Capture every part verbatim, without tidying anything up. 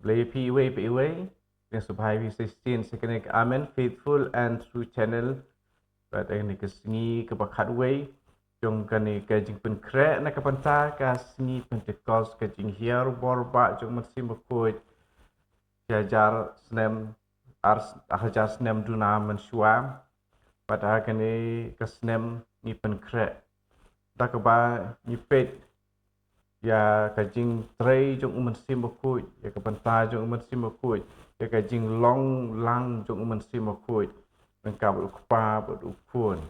Blei ïa phi iwei pa iwei. Nga sngewbha ïa phi sa shisien sha kane ka Amen Faithful and True Channel. Bad ha kane ka sngi kaba khatwei jong kane ka jingpynkhreh na ka bynta ka sngi Pentekost, ka jinghiar bor bah jong u Mynsiem Bakhuid. Shi hajar snem, ar, ar hajar snem duna mynshuwa. Bad ha kane ka snem ngi pynkhreh da kaba ngi peit ïa ka jingtrei jong u Mynsiem Bakhuid, ïa ka bynta jong u Mynsiem Bakhuid, ïa ka jinglong lang jong u Mynsiem Bakhuid ryngkat bad u Kpa bad u Khun.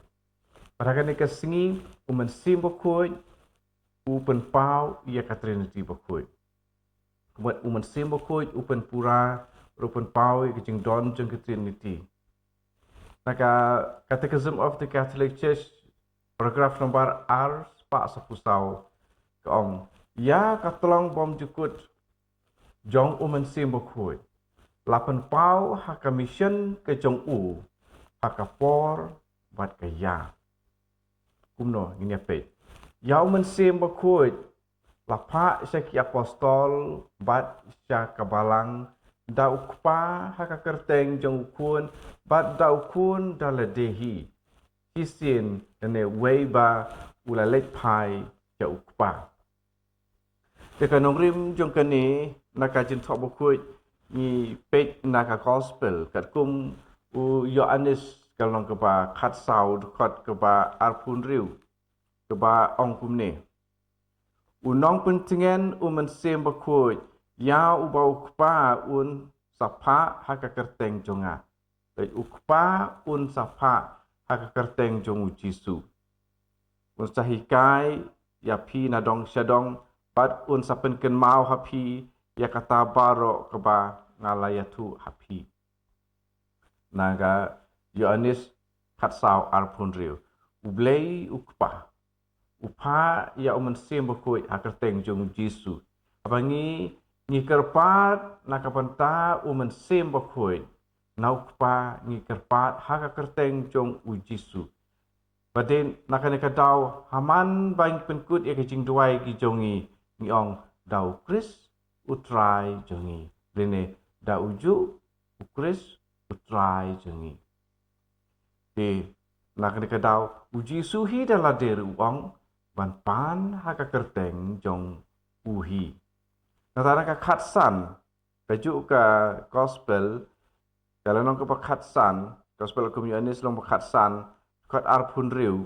Bad ha kane ka sngi u Mynsiem Bakhuid u pynpaw ïa ka Trinity Bakhuid. Kumba u Mynsiem Bakhuid u pynpura, u pynpaw ïa ka jingdon jong ka Trinity. Na ka Catechism of the Catholic Church, paragraph number ar spah saphew saw, ka ong, ïa ka tlong bymjukut jong u Mynsiem Bakhuid la pynpaw ha ka mission ka jong u ha ka por bad ka ïa. Kumno ngin ïa peit? Ïa u Mynsiem Bakhuid la phah sha ki apostol bad sha ka balang da u Kpa ha ka kyrteng jong u Khun bad da u Khun da lade hi. Shisien lane wei ba u la leit phai sha u Kpa. Te ka nongrim jong kane na ka Jingthoh Bakhuid ngi peit na ka Gospel katkum u Ïoannis ka lynnong kaba khatsaw dkhot kaba arphew hynriew, kaba ong kumne: U nongpyntngen u Mynsiem Bakhuid ïa uba u Kpa un sa phah ha ka kyrteng jong nga. Bad u Kpa un sa phah ha ka kyrteng jong u Jisu. Un sa hikai ïa phi na dong sha dong bad un sa pynkynmaw ha phi ïa kata baroh kaba nga la ïathuh ha phi. Na ka Ïoannis khatsaw arphew hynriew. U Blei u Kpa u phah ïa u Mynsiem Bakhuid ha ka kyrteng jong u Jisu. Haba ngi, ngi kyrpad na ka bynta u Mynsiem Bakhuid na u Kpa, ngi kyrpad ha ka kyrteng jong u Jisu. Bad na kane ka daw ha man ba ngi pynkut ïa ka jingduwai ki jong ngi, ngi ong da u Khrist u Trai jong ngi. Lane da ujuh u Khrist u Trai jong ngi. Te na kane ka daw u Jisu hi da lade ruh u ong ban pan ha ka kyrteng jong u hi. Nangta na ka khatsan, kajuh ka Gospel, ka lynnong kaba khatsan, Gospel kum u Ïoannis lynnong ba khatsan, dkhot arphew hynriew.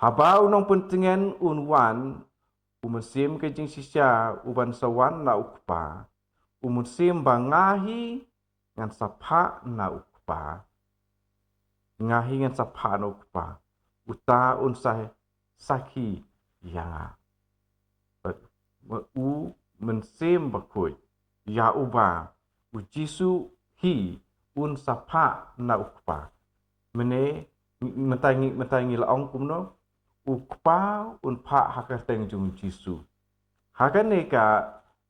Haba u nongpyntngen un wan, u Mynsiem ka jingshisha uban sa wan na u Kpa, u Mynsiem ba nga hi ngan sa phah na u Kpa. Nga hi ngan sa phah na u Kpa. Uta un sa sakhi ïa nga. Bad u Mynsiem Bakhuid ïa uba u Jisu hi un sa phah na u Kpa. Mynne, mynta ngi, mynta ngi la ong kumno, u Kpa un phah ha ka kyrteng jong u Jisu. Ha kane ka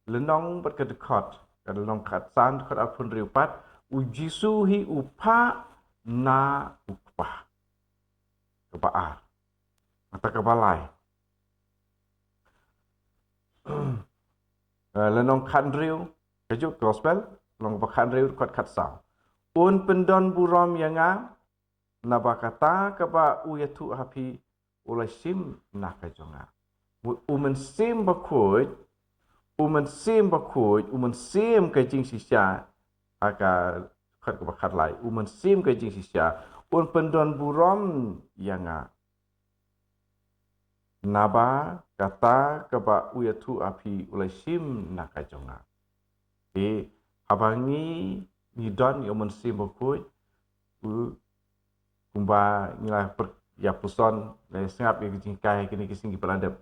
lynnong bad ka dkhot, ka lynnong khatsan dkhot arphew hynriew pat, u Jisu hi u phah na u Kpa. Kaba ar. Nangta kaba lai. Eh, lynnong khathynriew, kajuh ka Gospel, lynnong kaba khathynriew dkhot khatsaw. Un pyndon burom ïa nga, naba kata kaba u ïathuh ha phi u la shim na ka jong nga. U, u Mynsiem Bakhuid, u Mynsiem Bakhuid, u Mynsiem ka jingshisha, ha ka dkhot kaba khatlai, u Mynsiem ka jingshisha un pyndon burom ïa nga. Naba kata kaba u ïathuh ha phi u la shim na ka jong nga. Te haba ngi, ngi don ïa u Mynsiem Bakhuid, u, kumba ngi la pyrkhat ïa puson, la sngap ïa ki jinghikai kine ki sngi ba la dep.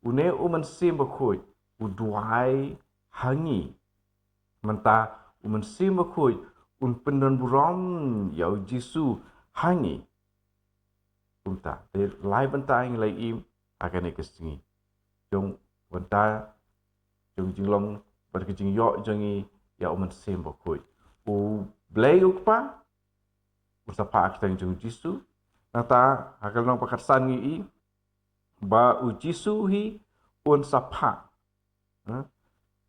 Une u Mynsiem Bakhuid u duwai ha ngi. Mynta u Mynsiem Bakhuid un pyndon burom ïa u Jisu ha ngi. Kumta, te lai bynta ngi la im ha kane ka sngi. Jong bynta jong jinglong bad ka jingïoh jong ngi ïa u Mynsiem Bakhuid. U Blei u Kpa un sa phah ha ka kyrteng jong u Jisu. Nangta ha ka lynnong ba khatsan ngi i ba u Jisu hi un sa phah. Ha?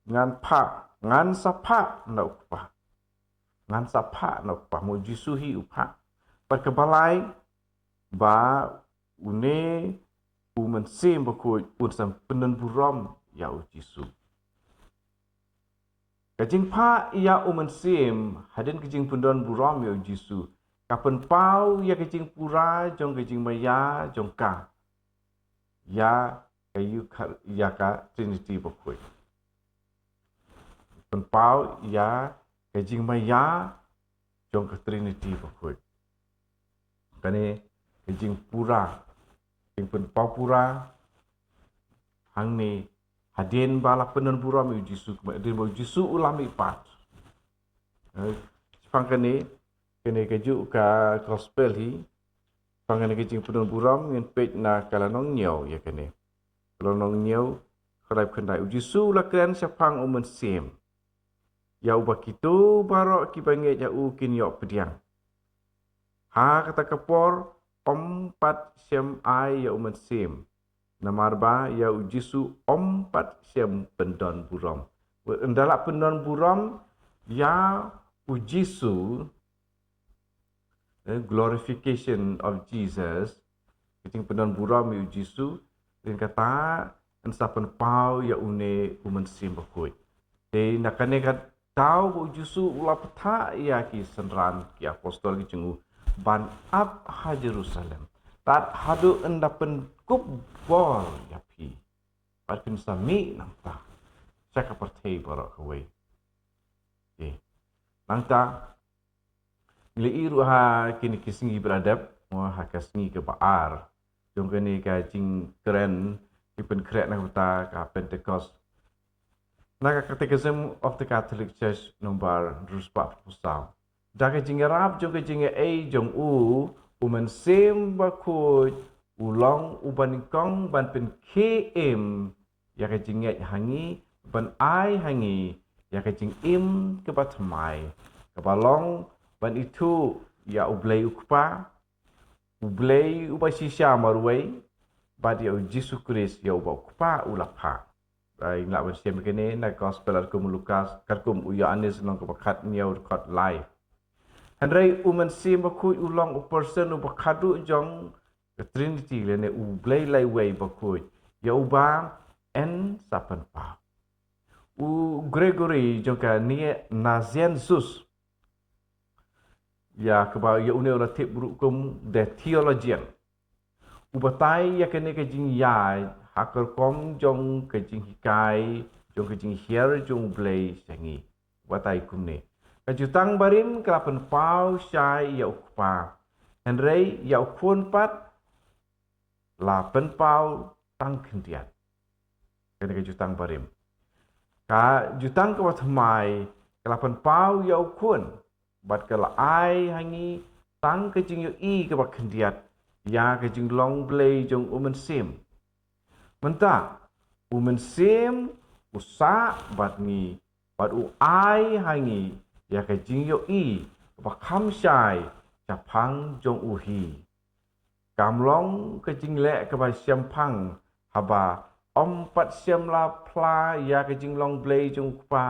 ngan phah, ngan sa phah na u Kpa. Ngan sa phah na u Kpa, mo, u Jisu hi u phah. Bad kaba lai, ba une u Mynsiem Bakhuid un sa pyndon burom ïa u Jisu. Ka jingphah ïa u Mynsiem, hadien ka jingpyndon burom ïa u Jisu, ka pynpaw ïa ka jingpura jong ka jingmaïa jong ka ïa ka Euchar-, ïa ka Trinity Bakhuid. Pynpaw ïa ka jingmaïa jong ka Trinity Bakhuid. Kane ka jingpura, jingpynpaw pura hangne, hadien ba la pyndon burom ïa u Jisu, hadien ba u Jisu u la mihpat. Eh, shaphang kane, kane kajuh ka gospel hi, shaphang kane ka jingpyndon burom, ngin peit na ka lynnong hynñiew ïa kane. Ka lynnong hynñiew, khyndai, khyndai. U Jisu u la kren shaphang u Mynsiem, ïa uba kito baroh kiba ngeit ha u kin ïoh pdiang. Ha kata ka por, ym pat shym ai ïa u Mynsiem, namar ba ïa u Jisu ym pat shym pyndon burom. Ynda la pyndon burom ïa u Jisu, eh, glorification of Jesus, ka jingpyndon burom ïa u Jisu, hynrei kata yn sa pynpaw ïa une u Mynsiem Bakhuid. Te na kane ka daw ba u Jisu u la phah ïa ki synran ki apostol ki jong u ban ap ha Jerusalem. Tad haduh ynda pynkup bor ïa phi, bad phin sa mih nangta sha ka pyrthei baroh kawei. Te nangta ngi la ïohi ruh ha kine ki sngi ba la dep, mo, ha ka sngi kaba ar jong kane ka jingkren, ki pynkhreh na ka bynta ka Pentecost. Na ka Catechism of the Catholic Church nombar hynriew spah hynriew phew saw. Da ka jingïarap jong ka jingaiei jong u, u Mynsiem Bakhuid u long uba nyngkong ban pynkhie im ïa ka jingngeit ha ngi, ban ai ha ngi ïa ka jingim kaba thymmai, kaba long ban ithuh ïa u Blei u Kpa, u Blei uba shisha marwei, bad ïa u Jisu Khrist ïa uba u Kpa u la phah. Ba ngi lah ban shem kane na Gospel katkum u Lukas, katkum u Ïoannis lynnong kaba khathynñiew, dkhot lai. Hynrei u Mynsiem Bakhuid u long u person uba khadduh jong ka Trinity lane u Blei laiwei bakhuid, ïa uba yn sa pynpaw. U Gregory jong ka Ni-, Nazianzus, ïa kaba ïa une u la tip ruh kum the theologian, u batai ïa kane ka jingïaid ha ka rukom jong ka jinghikai, jong ka jinghiar jong u Blei sha ngi. U batai kumne: ka Jutang Barim ka la pynpaw shai ïa u Kpa, hynrei ïa u Khun pat la pynpaw tang khyndiat. Kane ka Jutang Barim. Ka Jutang kaba thymmai ka la pynpaw ïa u Khun, bad ka la ai ha ngi tang ka jingïohi kaba khyndiat ïa ka jinglong Blei jong u Mynsiem. Mynta u Mynsiem u sah bad ngi, bad u ai ha ngi ïa ka jingïohi kaba kham shai shaphang jong u hi. Kam long ka jingleh kaba shemphang haba ym pat shym la phla ïa ka jinglong Blei jong u Kpa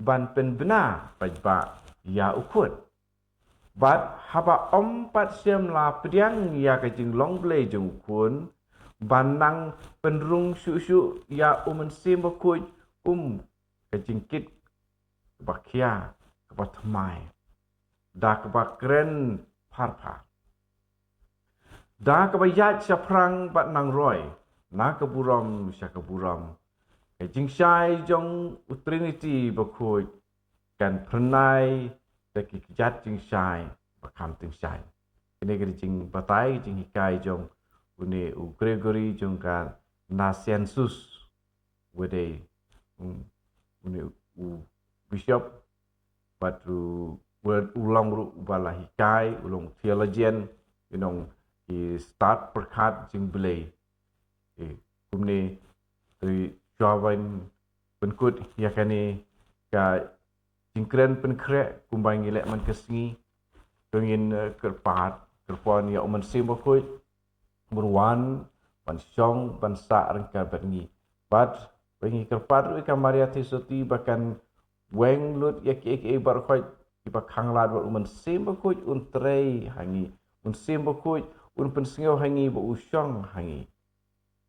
ban pynbna paidbah ïa u Khun. Bad haba ym pat shym la pdiang ïa ka jinglong Blei jong u Khun ban nang pynrung shuh shuh ïa u Mynsiem Bakhuid kum ka jingkit kaba khia, kaba thymmai, da kaba kren pharphar, da kaba ïaid shaphrang bad nang roi na ka burom sha ka burom, ka jingshai jong u Trinity Bakhuid kan phyrnai da ki kjat jingshai ba kham tyngshaiñ. Kane ka dei jingbatai, jinghikai jong une u Gregory jong ka Nazianzus, u dei, um, une u bishop, bad u, u long ruh uba la hikai, u long theologian, u long i stad pyrkhat jingblei. Eh, kumne, te shuwa ban pynkut ïa kane ka jingkren pynkhreh kumba ngi leh man ka sngi, to ngin, eh, kyrpad, kyrpon ïa u Mynsiem Bakhuid ban wan, ban shong, ban sah ryngkat bad ngi. Bad Ba ngi kyrpad ruh ïa ka Maria Theisotti ba kan weng lut ïa kiei kiei baroh kiba khang lad bad u Mynsiem Bakhuid un trei ha ngi. U Mynsiem Bakhuid un pynsngew ha ngi ba u shong ha ngi.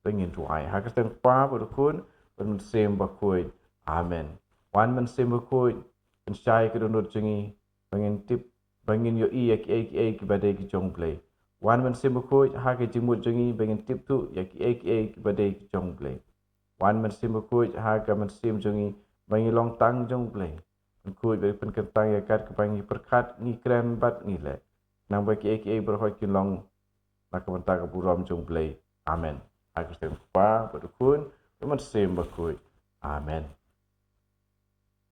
Ba ngin duwai ha ka kyrteng u Kpa bad u Khun bad u Mynsiem Bakhuid. Amen. Wan Mynsiem Bakhuid, pynshai ka dohnud jong ngi ba ngin tip, ba ngin ïohi ïa kiei kiei kiba dei ki jong u Blei. Wan Mynsiem Bakhuid ha ka jingmut jong ngi ba ngin tip thuh ïa kiei kiei kiba dei ki jong u Blei. Wan Mynsiem Bakhuid ha ka mynsiem jong ngi ba ngi long tang jong u Blei. Bakhuid ba pynkyntang ïa kat kaba ngi pyrkhat, ngi kren bad ngi leh. Nang ba kiei kiei baroh kin long na ka bynta ka burom jong u Blei. Amen. Ha ka kyrteng u Kpa bad u Khun bad u Mynsiem Bakhuid. Amen.